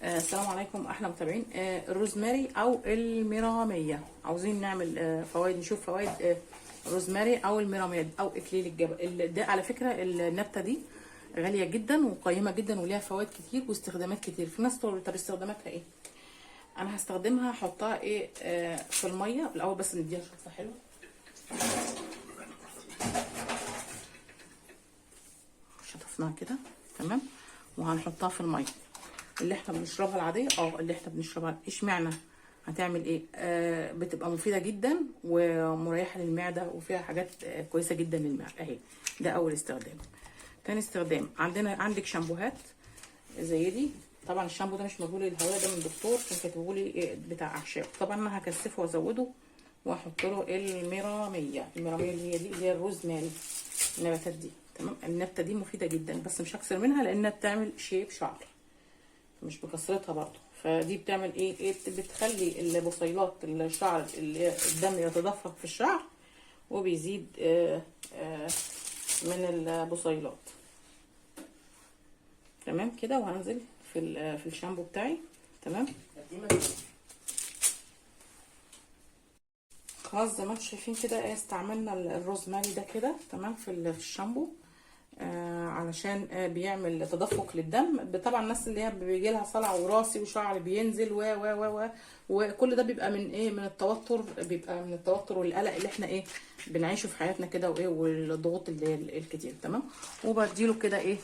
السلام عليكم احلى متابعين. الروزماري او الميراميه، عاوزين نعمل فوائد، نشوف فوائد الروزماري او الميراميه او اكليل الجبل. ده على فكرة النبتة دي غالية جدا وقيمه جدا وليها فوائد كتير واستخدامات كتير. في ناس تقول طب استخداماتها ايه؟ انا هستخدمها احطها ايه في المية الاول، بس نديها شطفه حلوة. شطفناها كده تمام، وهنحطها في المية اللي احنا بنشربها العادية. اللي احنا بنشربها. اشمعنى هتعمل ايه؟ بتبقى مفيدة جدا ومريحه للمعدة وفيها حاجات كويسة جدا للمعدة اهي. ده اول استخدام. تاني استخدام عندك شامبوهات زي دي. طبعا الشامبو ده مش مجهول الهواء، ده من دكتور كان كاتبه لي بتاع اعشاب. طبعا انا هكثفه وازوده واحط له الميراميه. الميراميه اللي هي دي اللي هي الروزماري، النباتات دي تمام. النبتة دي مفيدة جدا بس مش هكسر منها لانها بتعمل شيب شعر، مش بكسرتها برضو. فدي بتعمل ايه؟ بتخلي البصيلات الشعر اللي الدم يتدفق في الشعر وبيزيد من البصيلات. تمام كده. وهنزل في الشامبو بتاعي تمام. خلاص زي ما انتم شايفين كده استعملنا الروزماري ده كده تمام في الشامبو علشان بيعمل تدفق للدم. طبعا الناس اللي هي بيجي لها صلع وراثي وشعر بينزل و و و و وكل ده بيبقى من ايه؟ من التوتر، بيبقى من التوتر والقلق اللي احنا ايه بنعيشه في حياتنا كده وايه والضغوط اللي الكتير تمام. وبديله كده ايه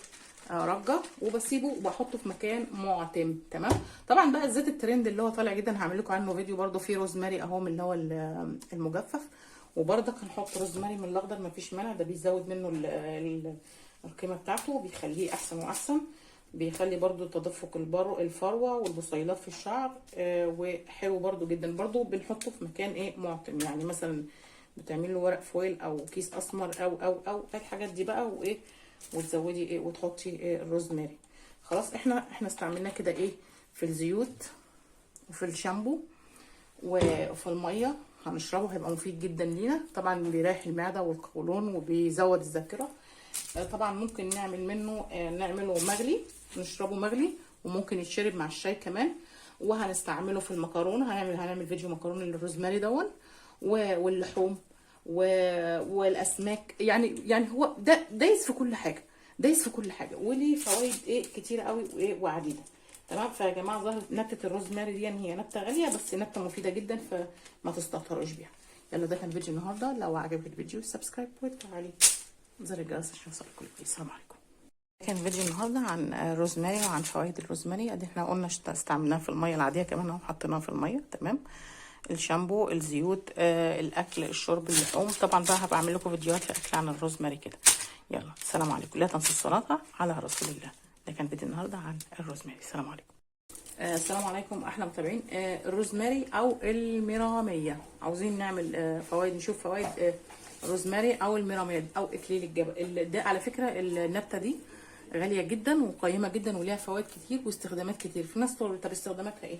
رجه وبسيبه وبحطه في مكان معتم تمام. طبعا بقى الزيت الترند اللي هو طالع جدا هعمل لكم عنه فيديو برده، فيه روزماري اهو من اللي هو المجفف، وبرضك هنحط روزماري من الاخضر مفيش مانع، ده بيزود منه القيمة بتاعته وبيخليه احسن واحسن. بيخلي برضو تدفق الفروه والبصيلات في الشعر وحلو برضو جدا. برضو بنحطه في مكان ايه معتم، يعني مثلا بتعمل له ورق فويل او كيس اسمر او او او الحاجات دي بقى وايه، وتزودي ايه وتحطي إيه الروزماري. خلاص احنا استعملناه كده ايه في الزيوت وفي الشامبو وفي المية، هنشربه هيبقى مفيد جدا لينا. طبعا بيريح المعدة والقولون وبيزود الذاكرة. طبعا ممكن نعمل منه نعمله مغلي، نشربه مغلي، وممكن يتشرب مع الشاي كمان. وهنستعمله في المكرونه، هنعمل فيديو مكرونه للروزماري دون واللحوم والاسماك. يعني هو ده دايس في كل حاجة، دايس في كل حاجة، وليه فوائد ايه كتيرة قوي وايه وعديده تمام. فيا جماعة ظهرت نبته الروزماري دي، يعني هي نبته غالية بس نبته مفيدة جدا، فما تستهتروش بيها. يلا ده كان فيديو النهارده. لو عجبك الفيديو subscribe وتفعلي زر الجرس عشان يوصلك كل جديد. السلام عليكم. كان فيديو النهارده عن الروزماري وعن فوائد الروزماري. ادي احنا قلنا استعملناه في المية العادية كمان اهو، حطيناه في المية تمام. الشامبو، الزيوت، الاكل، الشرب، اللحوم. طبعا بقى هبقى اعمل لكم فيديوهات في اكل عن الروزماري كده. يلا السلام عليكم، لا تنسوا الصلاة على رسول الله. ده كان فيديو النهارده عن الروزماري. السلام عليكم. السلام عليكم احلى متابعين. الروزماري او الميراميه، عاوزين نعمل فوائد، نشوف فوائد الروزماري او الميراميه او اكليل الجبل. ده على فكرة النبتة دي غالية جدا وقيمه جدا وليها فوائد كتير واستخدامات كتير. في ناس تقول طب استخداماتها ايه؟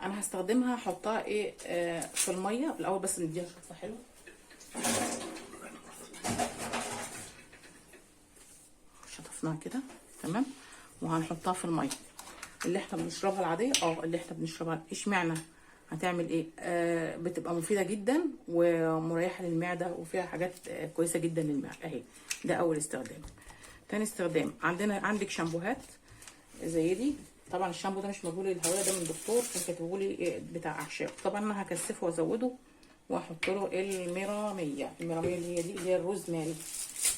انا هستخدمها احطها ايه في المية الاول، بس نديها شطفه حلوة. شطفناها كده تمام، وهنحطها في المية اللي احنا بنشربها العادية. اللي احنا بنشربها. اشمعنى هتعمل ايه؟ بتبقى مفيدة جدا ومريحه للمعدة وفيها حاجات كويسة جدا للمعدة اهي. ده اول استخدام. تاني استخدام عندك شامبوهات زي دي. طبعا الشامبو ده مش مجهول الهواء، ده من دكتور كان كاتبه لي بتاع اعشاب. طبعا انا هكثفه وازوده واحط له الميراميه. الميراميه اللي هي دي اللي هي الروزماري،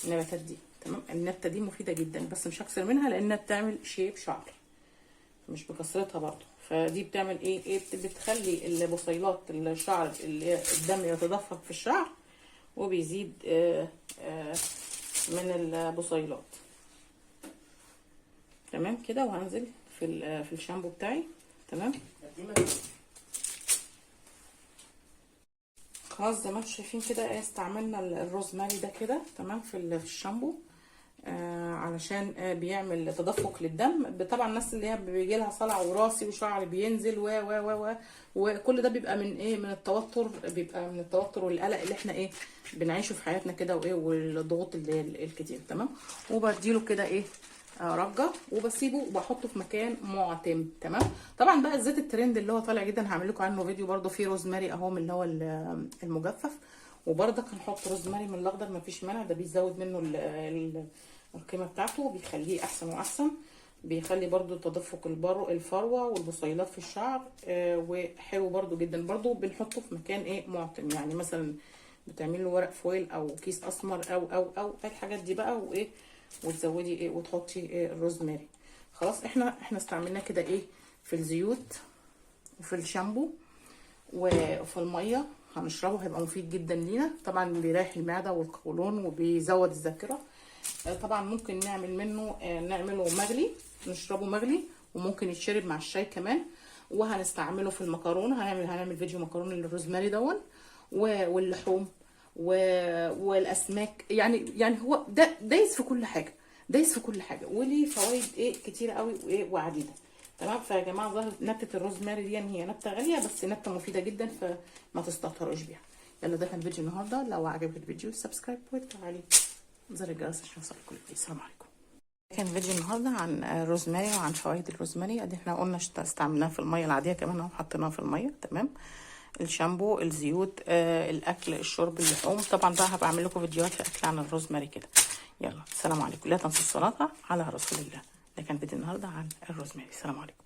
النباتات دي تمام. النبتة دي مفيدة جدا بس مش هكسر منها لانها بتعمل شيب شعر، مش بكسرتها برضو. فدي بتعمل ايه؟ بتخلي البصيلات الشعر اللي الدم يتدفق في الشعر وبيزيد من البصيلات تمام كده. وهنزل في الشامبو بتاعي تمام. خلاص زي ما انتم شايفين كده استعملنا الروزماري ده كده تمام في الشامبو علشان بيعمل تدفق للدم. طبعا الناس اللي هي بيجي لها صلع وراثي وشعر بينزل و و و و وكل ده بيبقى من ايه؟ من التوتر، بيبقى من التوتر والقلق اللي احنا ايه بنعيشه في حياتنا كده وايه والضغوط اللي الكتير تمام. وبديله كده ايه رجه، وبسيبه وبحطه في مكان معتم. تمام. طبعا بقى الزيت الترند اللي هو طالع جدا هعمل لكم عنه فيديو برده، فيه روزماري اهو من اللي هو المجفف، وبرضك هنحط روزماري من الاخضر، مفيش مانع، ده بيزود منه القيمة بتاعته وبيخليه احسن واحسن، بيخلي برضو تدفق الفروه والبصيلات في الشعر، وحلو برضو جدا. برضو بنحطه في مكان ايه معتم، يعني مثلا بتعمل له ورق foil او كيس اسمر او الحاجات دي بقى، وايه وتزودي ايه وتحطي إيه الروزماري. خلاص احنا استعملناه كده ايه في الزيوت وفي الشامبو وفي المية هنشربه، هيبقى مفيد جدا لينا. طبعا بيريح المعدة والقولون وبيزود الذاكرة. طبعا ممكن نعمل منه نعمله مغلي، نشربه مغلي، وممكن يتشرب مع الشاي كمان. وهنستعمله في المكرونه، هنعمل فيديو مكرونه للروزماري دون، واللحوم والاسماك. يعني هو ده دايس في كل حاجة، دايس في كل حاجة، وليه فوائد ايه كتيرة قوي وايه وعديده. تمام. فيا جماعة ظاهر نبته الروزماري دي هي نبته غالية بس نبته مفيدة جدا، فما تستهتروش بيها. يلا ده كان فيديو النهارده، لو عجبك الفيديو subscribe وتفعلي زر الجرس عشان يوصلك كل جديد. السلام عليكم. كان فيديو النهارده عن الروزماري وعن فوائد الروزماري. ادي احنا قلنا استعملناه في المية العادية كمان اهو، حطيناه في المية. تمام. الشامبو، الزيوت، الاكل، الشرب، اللحوم. طبعا بقى هبقى اعمل لكم فيديوهات في اكل عن الروزماري كده. يلا السلام عليكم، لا تنسوا الصلاة على رسول الله. ده كان فيديو النهارده عن الروزماري. السلام عليكم.